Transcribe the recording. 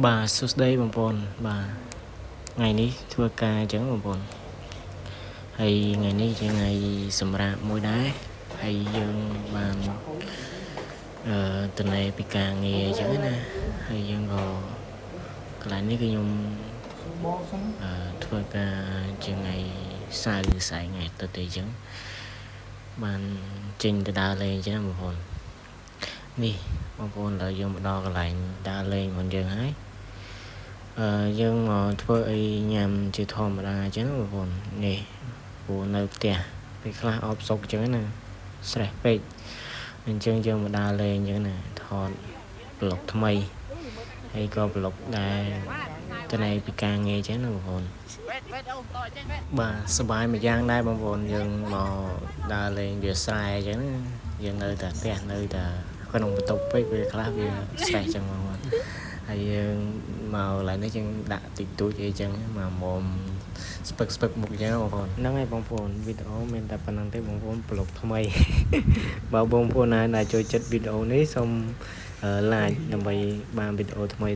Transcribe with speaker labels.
Speaker 1: បាទសួស្តីបងប្អូនបាទថ្ងៃនេះធ្វើការអញ្ចឹងបងប្អូនហើយថ្ងៃនេះជាថ្ងៃសម្រាប់មួយដែរហើយយើងបានអឺតនេពីការងារអញ្ចឹងណាហើយយើងក៏កន្លែងនេះគឺខ្ញុំអឺធ្វើការជាថ្ងៃសៅរ៍ស្អែកថ្ងៃអាទិត្យអីចឹងបានចេញទៅដើរលេងអញ្ចឹងណាបងប្អូននេះបងប្អូនឥឡូវយើងមកដល់កន្លែងដើរលេងរបស់យើងហើយ អឺយើងមកធ្វើអីញ៉ាំជាធម្មតាអញ្ចឹងបងប្អូននេះព្រោះនៅផ្ទះពេលខ្លះអបសុកអញ្ចឹងណា stress ពេកអញ្ចឹងយើងមកដើរលេងអញ្ចឹងណាថត vlog ថ្មីហើយក៏ vlog ដែរតនៃពីការងារអញ្ចឹងណាបងប្អូនបាទសប្បាយមួយយ៉ាងដែរបងប្អូនយើងមកដើរលេងវាស្រែអញ្ចឹងណាយើងនៅតែផ្ទះនៅតែក្នុងបន្ទប់ពេកវាខ្លះវា stress អញ្ចឹងបងប្អូនហើយយើងមកកន្លែងនេះយើងដាក់តិចតួចអីចឹងមកមុំស្ពឹកស្ពឹកមុខចឹងបងប្អូនហ្នឹងហើយបងប្អូនវីដេអូមានតែប៉ុណ្្នឹងទេបងប្អូន vlog ថ្មី បើបងប្អូនណាដែលចូលចិត្តវីដេអូនេះសូម like ដើម្បីបានវីដេអូថ្មី។